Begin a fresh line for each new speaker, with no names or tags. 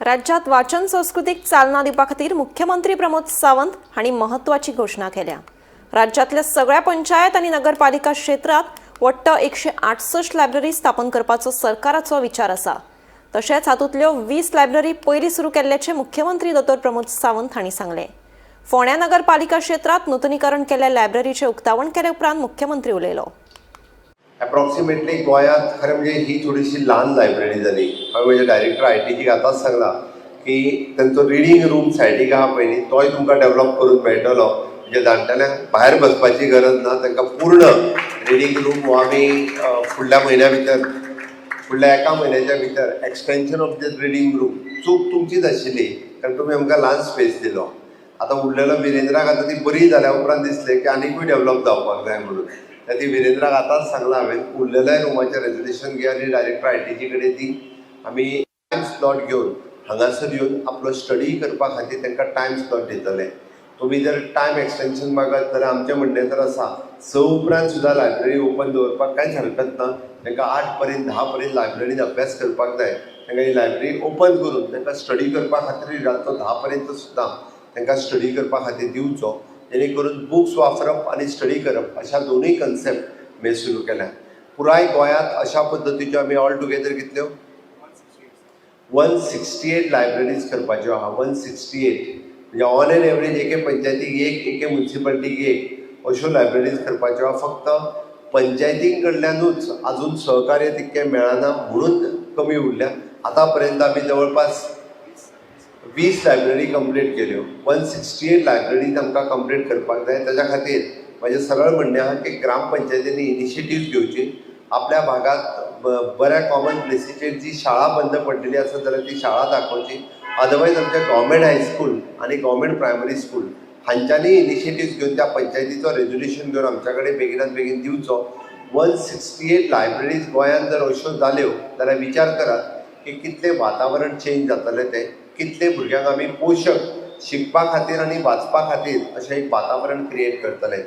राज्यात वाचन संस्कृतीक चालना दिवपा खातीर मुख्यमंत्री प्रमोद सावंत हांणी महत्वाची घोशणा केल्या. राज्यातल्या सगळ्या पंचायत आनी नगरपालिका क्षेत्रात वट्ट 168 लायब्ररी स्थापन करपाचो सरकाराचो विचार आसा. तशेंच हातूंतल्यो 20 लायब्ररी पयलीं सुरू केल्ल्याचें मुख्यमंत्री दोतोर प्रमोद सावंत हांणी सांगलें. फोंड्या नगरपालिका क्षेत्रात नुतनीकरण केल्ल्या लायब्ररीचें उक्तावण केले उपरांत मुख्यमंत्री उलयलो.
अप्रॉक्सिमेटली गोंयांत, खरें म्हणजे ही थोडीशी ल्हान लायब्ररी जाली. हांवें म्हज्या डायरेक्टर आयटीजीक आतांच सांगलां की तांचो रिडींग रूम सायडीक आहा पळय न्ही, तोय तुमकां डेवलप करून मेळटलो. म्हणजे जाणटेल्यांक भायर बसपाची गरज ना. तांकां पूर्ण रिडींग रूम हो आमी फुडल्या म्हयन्या भितर, फुडल्या एका म्हयन्याच्या भितर extension of the reading room. चूक तुमचीच आशिल्ली, कारण तुमी आमकां ल्हान स्पेस दिलो. आतां उरलेलो विरेंद्राक आतां ती बरी जाल्या उपरांत दिसलें की आनीकूय डेवलप जावपाक जाय म्हणून. त्या ती विरेंद्राक आतांच सांगलां हांवें, उरलेल्या रुमाचें रेजोल्युशन घे आनी डायरेक्टर आयटीजी कडेन दी. आमी टायम स्लॉट घेवन हांगासर येवन आपलो स्टडी करपा खातीर तांकां टायम स्लॉट दितले. तुमी जर टायम एक्सटेन्शन मागत जाल्यार आमचें म्हणणें तर आसा, 6 उपरांत सुद्दां लायब्ररी ओपन दवरपाक कांयच हरकत ना. तांकां 8 पर्यंत, 10 पर्यंत लायब्ररीन अभ्यास करपाक जाय. तांकां ही लायब्ररी ओपन करून तांकां स्टडी करपा खातीर रातचो 10 पर्यंत सुद्दां तांकां स्टडी करपा खातीर दिवचो, जेणे करून बुक्स वापरप आनी स्टडी करप अशा दोनूय कन्सेप्ट मे सुरू केल्या. पुराय गोंयांत अशा पद्दतीच्यो आमी ऑल टुगेदर कितल्यो, 168 लायब्ररीज करपाच्यो आहा. 168 म्हणजे ऑन एन एवरेज एके पंचायतीक एक, एके मुन्सिपालिटीक एक अश्यो लायब्ररीज करपाच्यो आहा. फक्त पंचायतीं कडल्यानूच अजून सहकार्य तितकें मेळना म्हणून कमी उरल्या. आतां पर्यंत आमी जवळपास 20 लायब्ररी कंप्लीट केल्यो. 168 लायब्ररीज आमकां कंप्लीट करपाक जाय. ताच्या खातीर म्हाजें सरळ म्हणणें आहा की ग्रामपंचायतींनी इनिशिएटीव घेवची. आपल्या भागात बऱ्या कॉमन प्लेसीचेर जी शाळा बंद पडलेली आसत जाल्यार ती शाळा दाखोवची. अदरवायज आमच्या गव्हर्मेंट हायस्कूल आनी गव्हर्मेंट प्रायमरी स्कूल हांच्यांनी इनिशिएटीव घेवन त्या पंचायतीचो रेजोल्युशन घेवन आमच्या कडेन बेगिनात बेगीन दिवचो. 168 लायब्ररीज गोंयांत जर अश्यो जाल्यो जाल्यार विचार करात की कितलें वातावरण चेंज जातलें तें, कितले भुरग्यांक आमी पोशक शिकपा खातीर आनी वाचपा खातीर अशें एक वातावरण क्रिएट करतले.